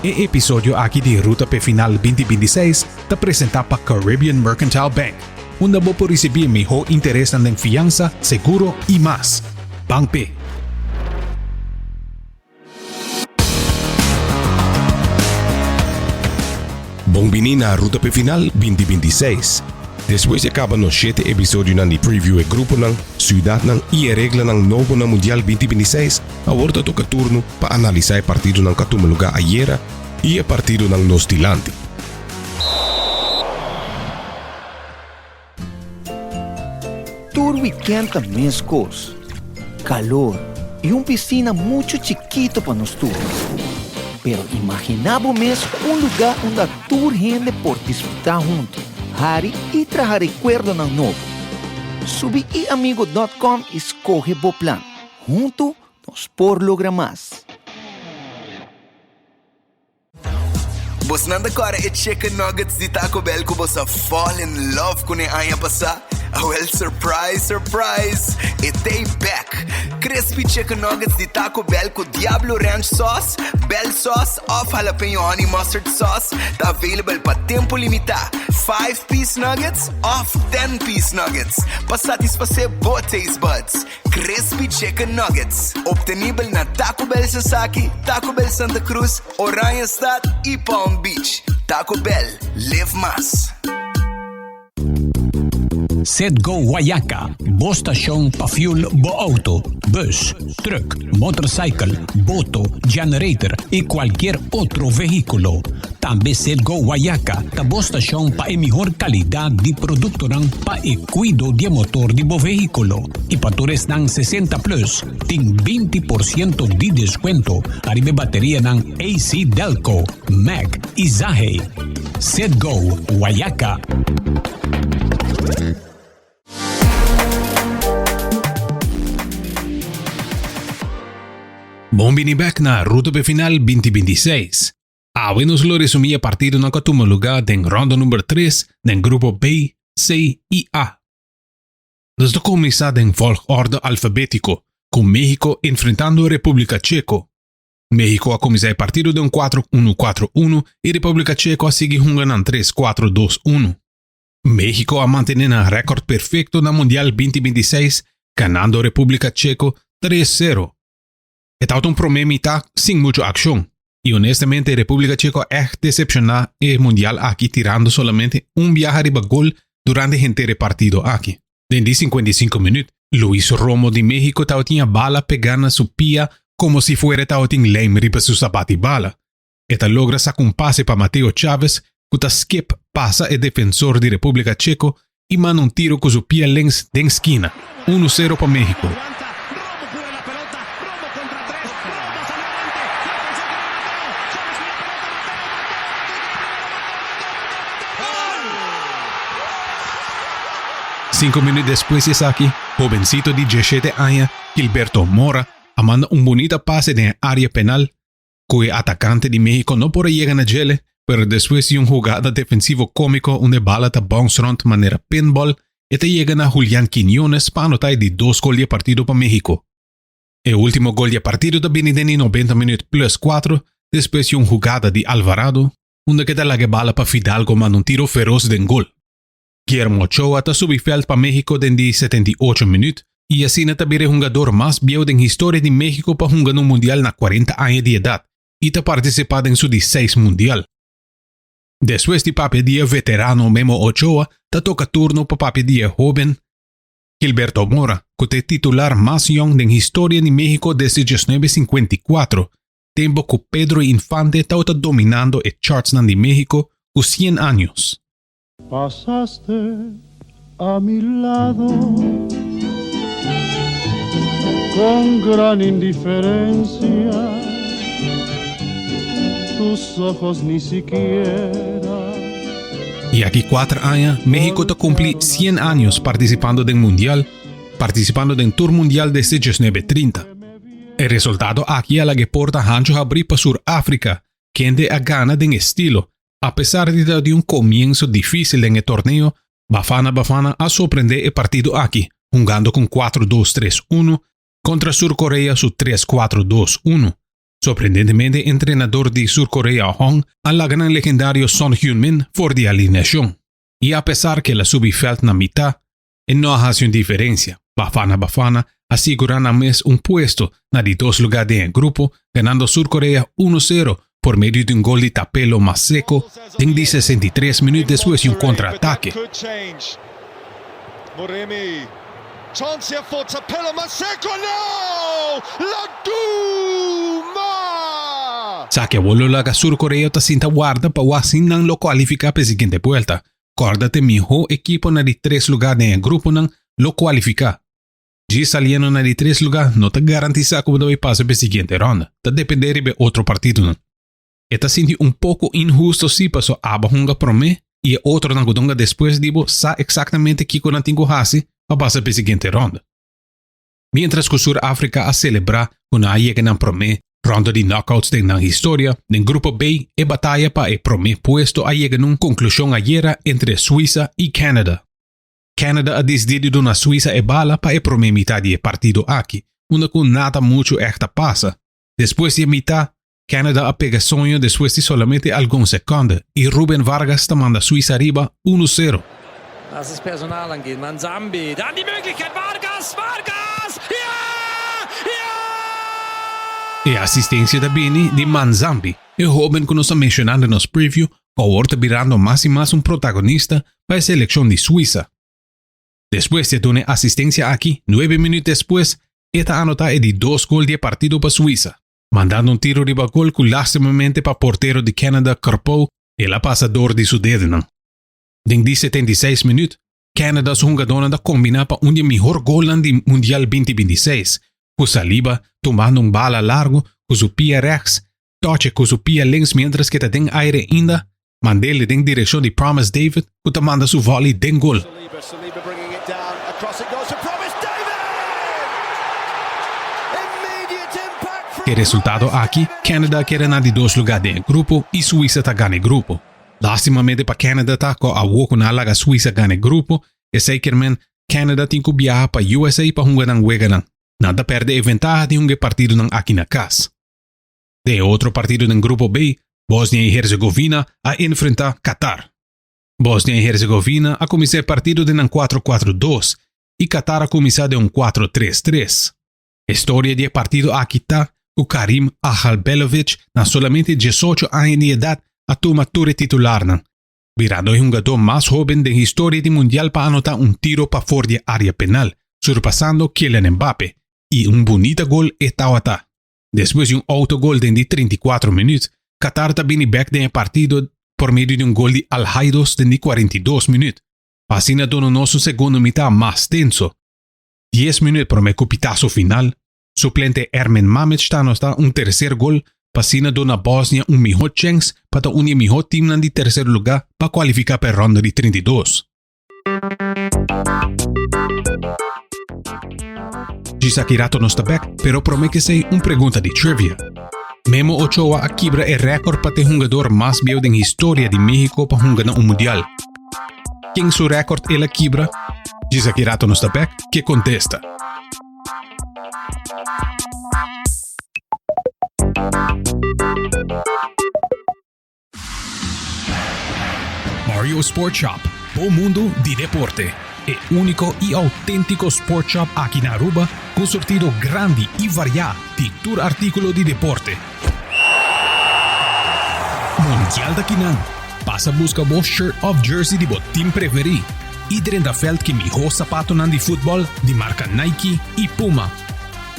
E episodio aki di Ruta p'e Final 2026 ta presenta pa Caribbean Mercantile Bank, unda bo por ricibi e miho interesnan den fiansa, seguro y mas. Ban p'e! Bon bini na Ruta p'e Final 2026. Despues di a caba nos shete episodionan di preview e gruponan, ciudadnan y e reglanan nobo na Mundial 2026, Awor ta toka turno pa analisá e partidonan ku a tuma lugá ayera i e partidonan nos dilanti. Tur wikènt ta meskos, kalor i un pisina muchu chikito pa nos tur. Pero imaginá bo mes un lugá unda tur hende por disfrutá huntu, hari i traha rekuerdonan nobo. Subi iamigo dòt kòm i skohe bo plan. Huntu nos por logra mas. Bosnan ta kòrda e chicken nuggets di Taco Bell ku bos a fall in love kuné aña pasá? Awèl surprise surprise, e t'ei bèk! Crispy chicken nuggets di Taco Bell ku Diablo Ranch sauce, Bell sauce òf jalapeño honey mustard sauce ta available pa tempu limitá. Five piece nuggets òf ten piece nuggets pa satisfasé bo taste buds. Crispy Chicken Nuggets, obtenibel na Taco Bell Sasaki, Taco Bell Santa Cruz, Oranjestad y Palm Beach. Taco Bell, live mas. Set Go Wayaca, bo stashon pa fuel bo auto, bus, truck, motorcycle, boto, generator y cualkier otro vehiculo. Tambe Set Go Wayaca ta bo stashon pa e mihor calidad di productonan pa e cuido di e motor di bo vehiculo. Y pa tur esnan 60 plus tin 20 por ciento di descuento ariba e baterianan AC Delco, Mack y Zahe. Set Go Wayaca. Bon bini bek na Ruta p'e Final 2026. Awe nos lo resumí e partidonan ku a tuma lugá den ronda number tres den grupo B, C i A. Nos ta kuminsá den volgorde alfabétiko, ku México enfrentando Repúblika Cheko. México a kuminsá e partido den un kuatro unu kuatro unu i Repúblika Cheko a sigui hunga nan tres kuatro dos unu. México a mantené nan rèkòrt perfekto na Mundial 2026 ganando Repúblika Cheko tres sero. E tabata un promé mitá sin muchu akshon i honestamente Repúblika Cheko a ègt desepshoná e Mundial aki tirando solamente un biaha riba gol durante henter e partido aki. Den di 55 minüt, Luis Romo di México tabatin a bala pegá na su pia komo si fuera e tabatin lijm riba su sabat di bala. E ta logra saka un pase pa Mateo Chávez ku ta skip pasa e defensor di Repúblika Cheko i manda un tiro ku su pia links den skina. Unu sero pa México. Sinku minüt despues di esaki, hobensito di diesshete aña Gilberto Mora a manda un bunita pase den e área penal ku e atakante di México no por a yega na djele, pero despues di un hugada defensivo kómiko unda e bala ta bounce rònt manera pinball, e ta yega na Julián Quiñones pa anotá e di dos gol di e partido pa México. E último gol di e partido ta bini den di nobenta minüt plus kuatro despues di un hugada di Alvarado, unda ku e ta laga e bala pa Fidalgo manda un tiro feros den gol. Guillermo Ochoa ta subi vèlt pa México den di 78 minüt i asina ta bira e hungador mas bieu den historia di México pa hunga na un mundial na 40 aña di edat i ta partisipá den su di seis mundial. Despues di papia di e veterano Memo Ochoa ta toka turno pa papia di e hóben Gilberto Mora ku ta e titular mas yòn den historia di México desde 1954, tempu ku Pedro Infante tabata dominando e chartsnan di México ku 100 años. Pasaste a mi lado con gran indiferencia, tus ojos ni siquiera. I aki kuater aña México ta kumpli 100 años partisipando den Mundial, partisipando den tur Mundial desde 1930. E resultado aki a laga e porta hanchu habrí pa Sur Afrika, kende a gana den estilo. Apesar di ta di un komienso difísil den e torneo, Bafana Bafana a sorprendé e partido aki, hungando ku un kuatro dos tres unu kontra Sur Korea su tres kuatro dos unu. Sorprendentemente entrenador di Sur Korea Hong a laga nan legendario Son Heung-min for di alineacion. Y apesar cu el a subi veld na mitad, e no a haci un diferencia. Bafana Bafana a sigura nan mes un puesto na di dos lugar den e grupo, ganando Sur Korea uno sero por medio di un gol di Tapelo Maseko den di 63 minuut despues di un contraatake. Esaki awor lo laga Sur Korea ta sinta warda pa wak si nan lo kualifiká pa e siguiente buelta. Kòrda ta e mihó ekipo na di tres lugá den e gruponan lo kualifiká. Djis saliendo na di tres lugá no ta garantisá ku bo ta bai pasa pa e siguiente rònda, ta dependé riba e otro partidonan. E ta sinti un poko inhusto si paso abo hunga promé i e otronan ku ta hunga despues di bo sa eksaktamente kiko nan tin ku hasi pa pasa pa e siguiente rònda. Miéntras ku Sur Afrika a selebrá ku nan a yega nan promé rònda di knockouts den nan historia, den Grupo B e bataya pa e promé puesto a yega na un konklushon ayera entre Suisa i Canada. Canada a disidí di duna Suisa e bala pa e promé mitá di e partido aki, unda ku nada muchu ègt a pasa. Despues di e mitá, Canada a pega soño despues di solamente algun seconde y Ruben Vargas ta manda Suiza ariba uno sero. Was es Personal angeht, Manzambi, dann die Möglichkeit, Vargas, Vargas, ja! Ja! E asistencia ta bini di Manzambi, e hoben cu nos a menciona den nos preview cu awor ta birando mas y mas un protagonista pa e seleccion di Suiza. Despues di a duna e asistencia aki, nuebe minuut despues, e ta anota e di dos gol di e partido pa Suiza. Mandando un tiro riba gol cu lastimamente pa portero di Canada Carpow el a pasa door di su dedenan. Den di 76 minuut, Canada su hungadónan ta combina pa un di e mihor golnan di Mundial 2026, cu Saliba tumando un bala largo cu su pia rechts, toche cu su pia links mientras cu e ta den aire ainda, mand'ele den direccion di Promise David cu ta manda su volley den gol. Saliba, Saliba bringing it down, across it goes to Promise David! Immediate impact from E resultado aki, Canada a keda na di dos lugar den e grupo y Suiza ta gana e grupo. Lastimamente pa Canada ta cu awo cu nan a laga Suiza gana e grupo, esey kier men Canada tin cu biaha pa USA pa hunga nan weganan. Nan ta perde e ventaha di hunga e partidonan aki na cas. Den e otro partido den Grupo B, Bosnia y Herzegovina a enfrenta Qatar. Bosnia y Herzegovina a cuminsa e partido den nan cuatro cuatro dos y Qatar a cuminsa den un cuatro tres tres. E storia di e partido aki ta cu Karim Ahalbelovic na solamente diesocho aña di edad a tuma tur e titularnan, birando e hungadó mas hoben den historia di Mundial pa anota un tiro pafor di e area penal, surpasando Kylian Mbappe, y un bunita gol e tawata. Despues di un autogol den di 34 minuut, Qatar ta bini bek den e partido por medio di un gol di Al Haydos den di 42 minuut, pa asina duna nos un segundo mitad mas tenso. Dies minuut prome cu pitazo final, suplente Ermin Mamic ta anota un tercer gol pa asina duna Bosnia un miho chens pa ta un di e miho teamnan di tercer luga pa cualifica pa e ronda di 32. Djis aki rato nos ta bek, pero prome kesei un pregunta di trivia. Memo Ochoa a kibra e rekord pa t'e hungador mas bieu den historia di Mexico pa hunga na un mundial. Ken su rekord el a kibra? Djis aki rato nos ta bek, ke kontesta. Mario Sport Shop, bo mundo di deporte. E unico y autentico sport shop aki na Aruba cu un surtido grandi y varia di tur articulo di deporte. Mundial ta kinan! Pasa busca bo shirt of jersey di bo team preferi y drenta veld ki miho zapatonan di futbol di marca Nike y Puma.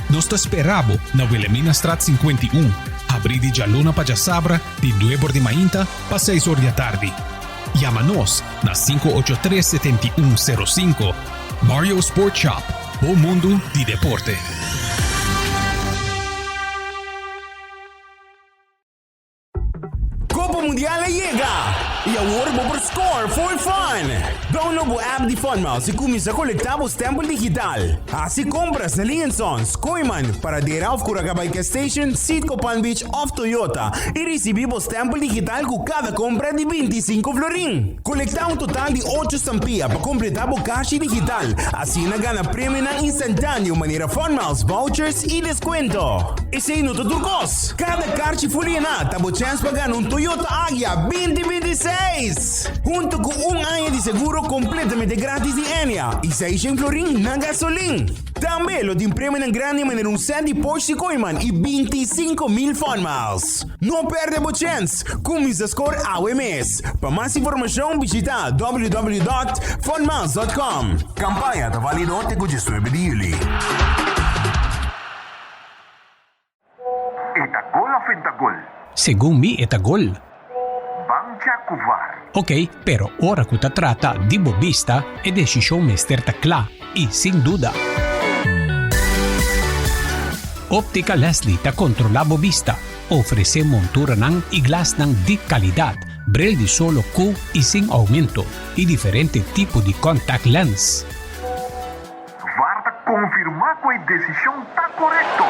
Nos ta spera bo na Wilhelminastraat 51, habri di djaluna pa djasabra di nuebe or di mainta pa seis or di atardi. Yama nos na 583 71 05. Mario Sport Shop, bo mundu di deporte. Copa Mundial a yega! I awor bo por score for fun! Download bo app di Funmiles i kuminsá kolektá bo stèmpel digital. Hasi kompras na Lee Sons, Kooyman, Paradera òf Curacabay Gas Station, Citgo Palm Beach òf Toyota i risibí bo stèmpel digital ku kada kompra di 25 florin. Kolektá un total di ocho stampia pa kompletá bo kashi digital, asina gana premionan instantáneo manera Funmiles, vouchers i deskuento. Esei no ta tur kos! Kada karchi ful yená ta bo chèns pa gana un Toyota Agya 2026! Huntu ku un aña di seguro kompletamente gratis di Enya i seishen florin na gasolin. Tambe lo tin premionan grandi manera un sèt di Porsche di Kooiman i 25,000 Fun Miles. No pèrdè bo chèns! Kuminsá skor awe mes! Pa mas informashon bishitá www.funmiles.com. Kampaña ta válido te ku 19 di yüli. E ta gol of en ta gol? Segun mi e ta gol. Ban cha cu var. Ok, pero ora cu ta trata di bo bista, e decision mester ta cla y sin duda. Optica Leslie ta controla bo bista, ofrece monturanan y glasnan di calidad, bril di solo cu y sin aumento y diferente tipo di contact lens. Var ta konfirmá ku e desishon ta korekto.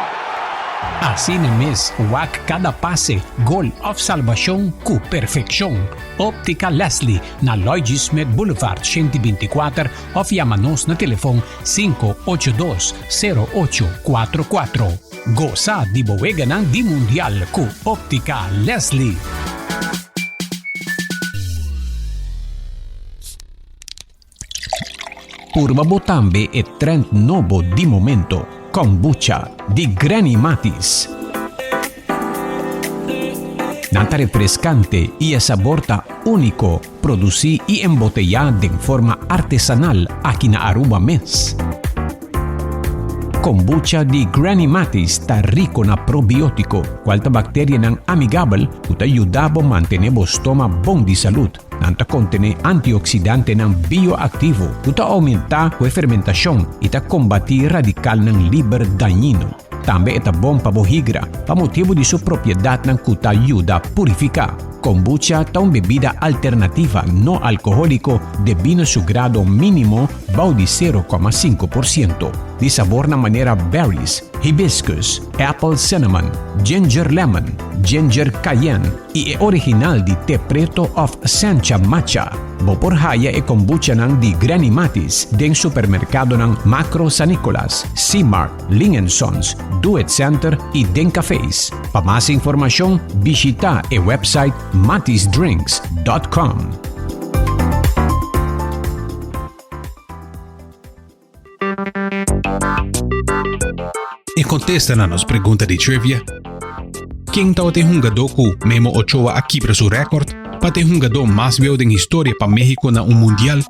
Asina mes, wak kada pase, gol òf salbashon ku perfekshon. Óptica Leslie na Lloyd G. Smith Boulevard 124 òf yama nos na telefon 582 0844. Gosa di bo weganan di Mundial ku Óptica Leslie. Purba bo tambe e trend nobo di momento, Kombucha di Granny Matis. Nan ta refrescante y e sabor ta unico, produci y embotella den forma artesanal aki na Aruba mes. Kombucha di Granny Matis ta rico na probiotico, cual ta bacterianan amigabel cu ta yuda bo mantene bo stoma bon di salud. Nan ta kontené antioksidantenan bioaktivo ku ta oumentá ku e fermentashon i ta kombatí radikalnan liber dañino. Tambe e ta bon pa bo higra pa motibu di su propiedatnan ku ta yuda purifiká. Kombucha ta un bebida alternativa no alkohóliko debí na su grado mínimo bou di 0,5%. Di sabornan manera berries, hibiscus, apple cinnamon, ginger lemon, ginger cayenne, i e original di te preto of sencha matcha. Bo por haya e kombuchanan di Granny Matis den supermerkadonan Makro San Nicolas, C-Mart, Ling and Sons, Do It Center i den cafés. Pa mas informashon bishita e website matisdrinks.com. E kontesta na nos pregunta di trivia, Ken tabata e hungadó ku Memo Ochoa a kibra su rèkòrt pa ta e hungadó mas bieu den historia pa México na un mundial?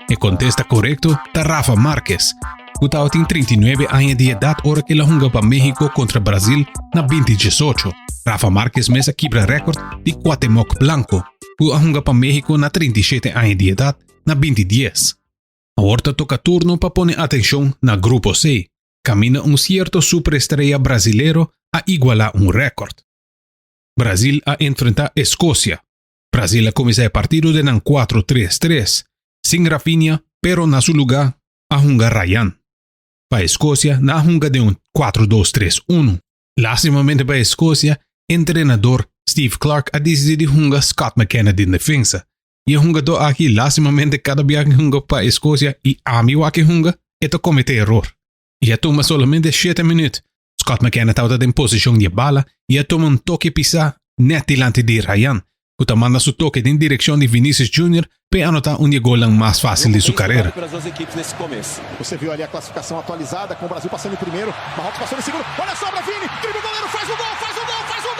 E kontesta korekto ta Rafa Márquez, ku tabatin 39 aña di edat ora ku el a hunga pa México kontra Brasil na 2018. Rafa Márquez mes a kibra rèkòrt di Cuauhtémoc Blanco, ku a hunga pa México na 37 aña di edat na 2010. Awor ta toka turno pa pone atenshon na Grupo C, kaminda un sierto superestrea brazilero a igualá un rèkòrt. Brazil a enfrentá Eskosia. Brazil a kuminsá e partido den nan kuatro tres tres, sin Raphinha pero na su lugá a hunga Rayan. Pa Eskosia nan a hunga den un kuatro dos tres unu. Lástimamente pa Eskosia, entrenador Steve Clarke a disidí di hunga Scott McKenna den defensa I e hungadó aki lastimamente kada bia ke hunga pa Escocia i ami wak e hunga, e ta komete eror. I a tuma solamente shete minüt, Scott McKenna tabata den posishon di e bala i a tuma un toke pisá nèt dilanti di Rayan, ku ta manda su toke den direkshon di Vinicius Junior pa e anotá un di e golnan mas fásil di su karera. Você viu ali a classificação atualizada com o Brasil passando em primeiro, Marrocos passando em segundo. Olha a sobra, Vini, dribla o goleiro, faz o gol, faz o gol, faz o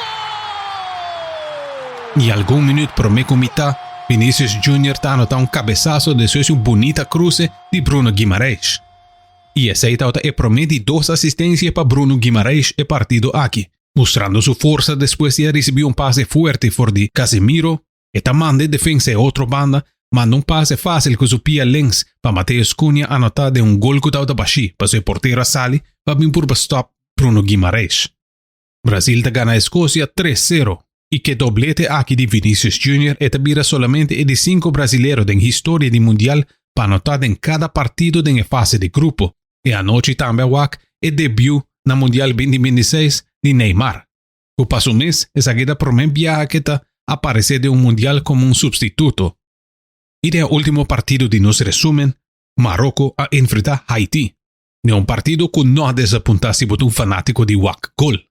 gol! I algun minuut promé ku mitá, Vinicius Junior ta anotá un kabesaso despues di un bunita kruse di Bruno Guimarães. I esei tabata e promé di dos asistensia pa Bruno Guimarães e partido aki. Mustrando su forsa despues di a risibí un pase fuerte for di Casemiro, e ta manda e defensa e otro banda, manda un pase fásil ku su pia links pa Matheus Cunha anotá den un gol ku tabata bashí pasobra e portero a sali pa bin purba stòp Bruno Guimarães. Brasil ta gana Escocia tres sero. Y cu e doblete aki di Vinicius Junior e ta bira solamente e di cinco brasilero den historia di Mundial pa anota den cada partido den e fase di grupo. E anochi tambe a wak e debut na Mundial 2026 di Neymar. Cu pa su mes esaki ta prome biaha cu e ta aparece den un Mundial como un substituto. Y den e ultimo partido di nos resumen, Marocco a enfrenta Haiti. Den un partido cu no a desapunta si bo ta un fanatico di wak gol.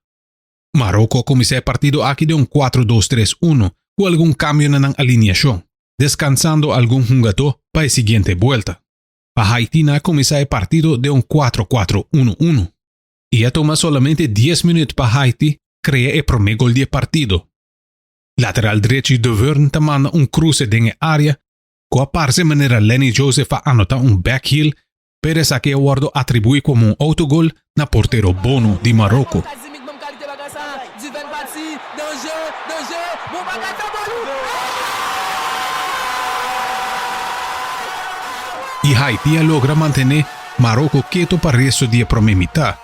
Marocco a cuminsa e partido aki den un 4-2-3-1 cu algun cambio na nan alineacion, descansando algun hungador pa e siguiente buelta. Pa Haiti nan a cuminsa e partido den un 4-4-1-1. Y a tuma solamente 10 minuut pa Haiti crea e prome gol di e partido. Lateral drechi Duverne ta manda un cruce den e area cu a parce manera Lenny Joseph a anota un backheel pero esaki a wordo atribui como un autogol na portero Bono di Marocco. Y Haiti a logra mantene Marocco keto pa resto di e prome mitad,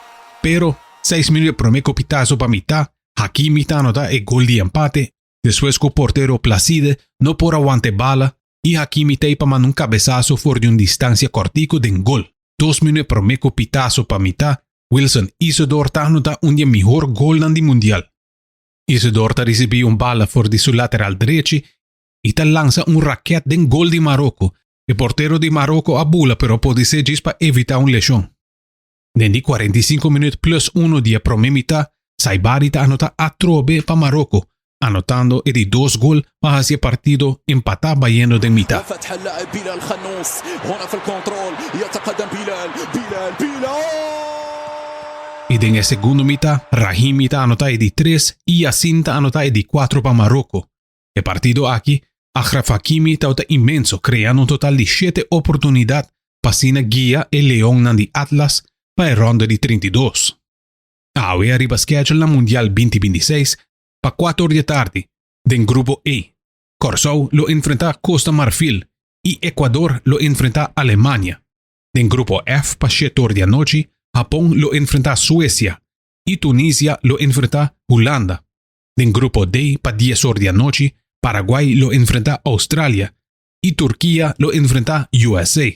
pero seis minuut prome cu pitazo pa mitad, Hakimi ta anota e gol di empate despues cu portero Placide no por a wanta e bala y Hakimi ta pa manda un cabesazo for di un distancia cortico den gol. 2 minuut prome cu pitazo pa mitad, Wilson Isidor ta anota un di e mihor golnan di Mundial. Isidor ta ricibi un bala for di su lateral drechi y ta lansa un raket den gol di Marocco. E portero di Marocco a bula pero podise djis pa evita un lesion. Den di 45 minuut plus uno di e prome mitad, Saibari ta anota atrobe pa Marocco, anotando e di dos gol pa haci e partido empata bayendo den mitad. Y den e segundo mitad, Rahimi ta anota e di tres y Yassin ta anota e di cuatro pa Marocco. E partido aki, Achraf Hakimi tabata inmenso creando un total di shete oportunidad pa asina guia e Leonnan di Atlas pa e ronda di 32. Awe ariba schedule na Mundial 2026 pa cuatro or di e tardi, den Grupo E, Kòrsou lo enfrentá Costa Marfil i Ecuador lo enfrentá Alemania. Den Grupo F pa shete or di anochi, Hapon lo enfrentá Suecia i Tunisia lo enfrentá Hulanda. Den Grupo D pa dies or di anochi, Paraguay lo enfrentá Australia i Turkia lo enfrentá USA.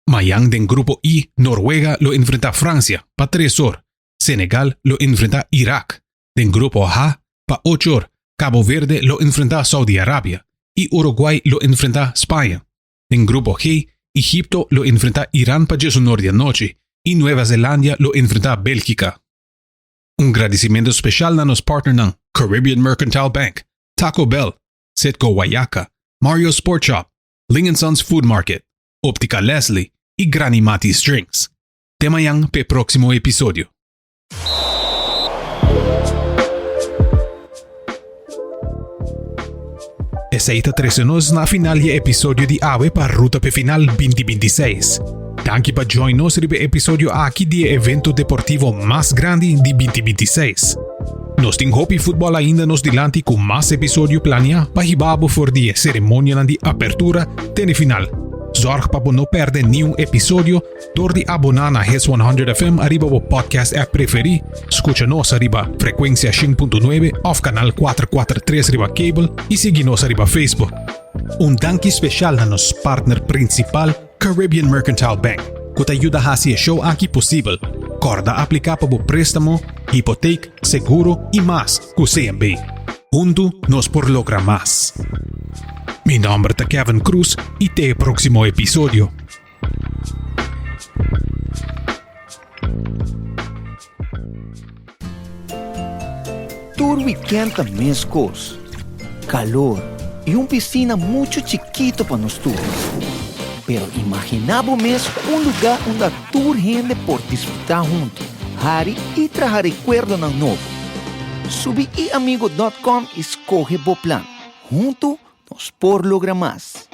Mayan den Grupo I, Norwega lo enfrentá Francia pa tres or, Senegal lo enfrentá Irak. Den Grupo H pa ocho or, Cabo Verde lo enfrentá Saudi Arabia i Uruguay lo enfrentá Spaña. Den Grupo G, Egipto lo enfrentá Iran pa djesunor di anochi i Nueva Zelandia lo enfrentá Bélgica. Un gradisimentu speshal na nos partnernan Caribbean Mercantile Bank, Taco Bell, Citgo Wayaca, Mario Sport Shop, Ling Sons Food Market, Optica Leslie i Granny Matty's Drinks. Te mañan p'e próksimo episodio. Esei ta trese nos na final di e episodio di awe pa Ruta p'e Final 2026. Danki pa join nos riba e episodio aki di e evento deportivo mas grandi di 2026. Nos tin hopi futbol ainda nos dilanti ku mas episodio plania pa hiba bo for di e seremonianan di apertura te ne final. Zorg pa bo no perde niun episodio dor di aboná na Hits 100 FM ariba bo podcast app preferí, skucha nos ariba frekuensia 100.9 òf kanal 443 riba cable i sigui nos ariba Facebook. Un danki speshal na nos partner prinsipal Caribbean Mercantile Bank, ku ta yuda hasi e show aki posibel. Kòrda apliká pa bo préstamo, hipotek, seguro i mas ku CMB. Huntu nos por logra mas. Mi nòmber ta Kevin Cruz i te e próksimo episodio. Tur weekend ta mescos. Calor y un piscina mucho chikito pa nos tur. Pero imagina bo mes un lugar unda tur hende por disfruta hunto, hari y traha recuerdonan nobo. Subi iamigo dot com y scoge bo plan. Hunto nos por logra mas.